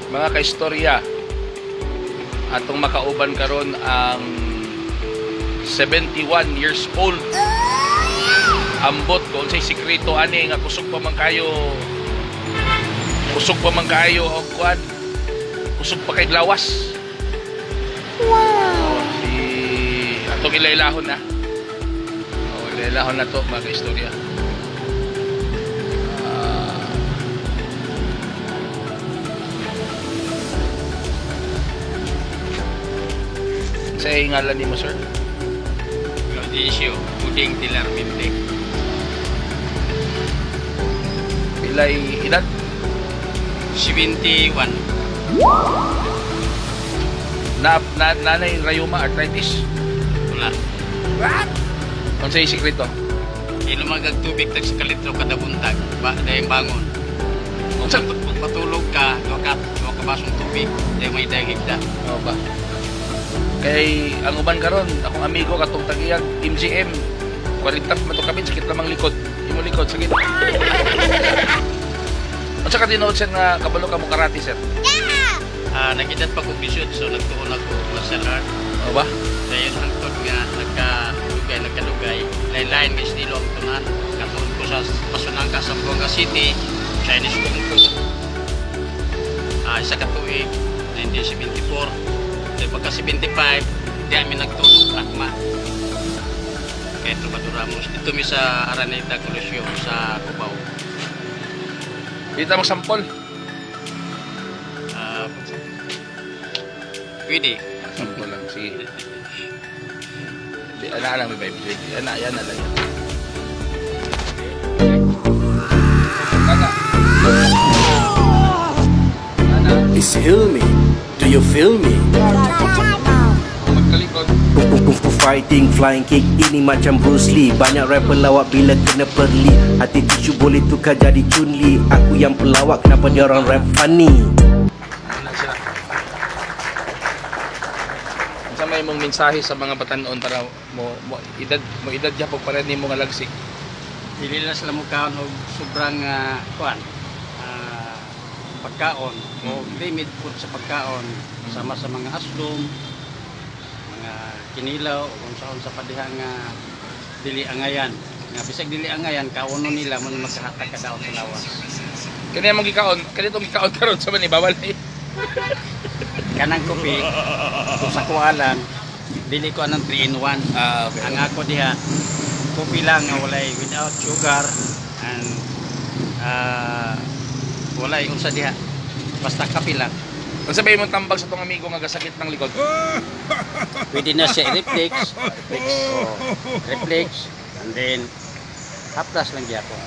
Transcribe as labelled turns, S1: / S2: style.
S1: Mga kaistorya, atong makauban karon ang 71 years old. Ambot kung unsay sikreto ani nga kusog pa man kayo, kusog pa man kayo og kuan, kusog pa kay lawas. Wow. Si atong ilailahon na. Oh, ilailahon na to, mga kaistorya. Sa ngalan nimo, sir?
S2: Gaudencio Puding Tilarminte.
S1: Pilay edad?
S2: 71.
S1: Na, na nanay rayuma, arthritis?
S2: Wala.
S1: What? Unsay sikreto?
S2: Ilumagag tubig tag sa kalitro kada buntag, ba dayang bangon. Kung patulog ka, duha ka basong tubig, dayang may dayang higda.
S1: Oo ba? Kay ang uban karon, akong amigo katong tagiyag MGM, 40 pa to kapin, sakit lamang likod. Imo likod sakit. Unsa ka tinuod, sir, nga kabalo ka mo karate, sir?
S2: Yeah! Nag-edad pa ko 18, so nagtuon ako martial art.
S1: Oo ba?
S2: Dayon hangtod nga nagkalugay. Lain-lain nga estilo ang tunan. Katuon ko sa Pasunangka, Zamboanga City, Chinese Kung Fu. Isa ka tuig, 1974. Dahil pagka 75, di kami nagtulog akma. Kay Trubador Ramos. Dito mi sa Araneta Coliseum sa Cubao.
S1: Dito magsampol.
S2: Pwede.
S1: Sampol lang, sige. Di, ana lang, may baby. Ana, yan na lang. Ana. Ana.
S3: It's Hilmi. Do you feel me?
S1: Magkalikod.
S3: Kung Fu fighting, flying kick, ini macam Bruce Lee. Banyak rapper lawak bila kena perli. Hati tisu boleh tukar jadi Chun Li. Aku yang pelawak, kenapa dia orang rap funny?
S1: Ano siya? Unsa may mong mensahe sa mga batan-on para mo edad gyapon pa rin nimo nga lagsik?
S2: Dili lang sila mukaon og sobrang kuan, pagkaon o limit food sa pagkaon, sama sa mga aslom, mga kinilaw o unsa-unsa pa diha nga dili angayan. Nga bisag dili angayan, kaonon nila mo magkahatag ka daw sa lawas.
S1: Kani among gikaon, kani tong gikaon karon sa man bawal ni.
S2: Kanang kopi kung sa kualan dili ko anang 3 in 1.
S1: Ah, okay.
S2: Ang ako diha kopi lang nga walay without sugar and walay unsa diha. Basta kape lang.
S1: Unsa ba imong tambag sa tong amigo nga gasakit ng likod?
S2: Pwede na siya i-reflex. Oh, reflex and then haplas lang gyapon.